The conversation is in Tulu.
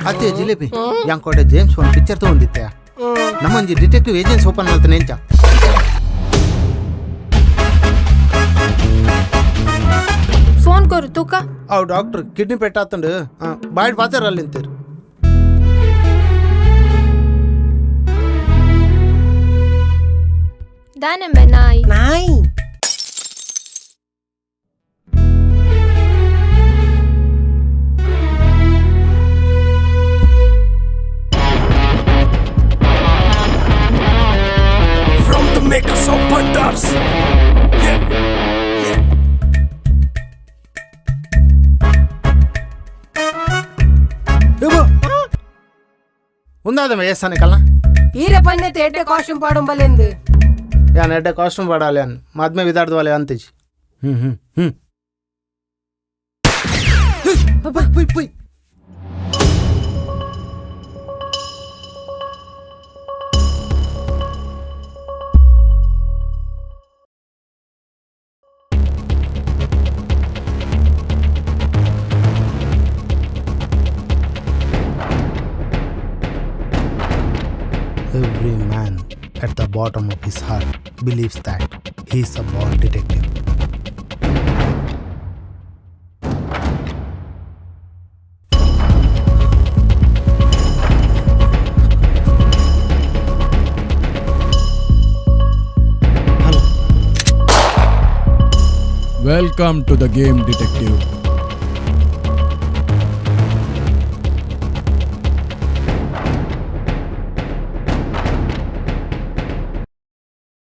ಅತ್ತೆ jalebi ಯಾಂಕೋಟೆ James bond picture ತಗೊಂಡಿತ್ತೆ. ನಮ್ಮೊಂಜಿ detective agency open ಮಾಡ್ತಾನೆ ಎಂಚ? ಫೋನ್ ಕೊರು ತೂಕ. ಅವು ಡಾಕ್ಟರ್ ಕಿಡ್ನಿ ಪೆಟ್ಟಾತಂಡು ಬಾಯ್ಡ್ ಪಾತಾರ ಅಲ್ಲಿ ನಿಂತೀರು. ದಾನೆಂಬೆ ನಾಯಿ. ನಾಯಿ. From the makers of Bhandars. Yeah. Yeah. ఉందాదమ్మ వేస్తాను కల్లా. ಈರೆ ಪನ್ನೆತ್ತೆ ಎಡ್ಡೆ ಕಾಸ್ಟ್ಯೂಮ್ ಪಾಡೊಂಬಲೆಂದು. ಯಾನ್ ಎಡ್ಡೆ ಕಾಸ್ಟ್ಯೂಮ್ ಪಾಡಾಲೆ ಅನ್ ಮದ್ಮೆ ವಿದಾಡ್ದವಾಲೆ ಅಂತಿಜಿ. ಹ್ಮ್ ಹ್ಮ್ ಹ್ಮ್ ಪೊಯ್ ಪೊಯ್ ಪೊಯ್. Every man at the bottom of his heart believes that he is a born detective. Hello. Welcome to the game, detective.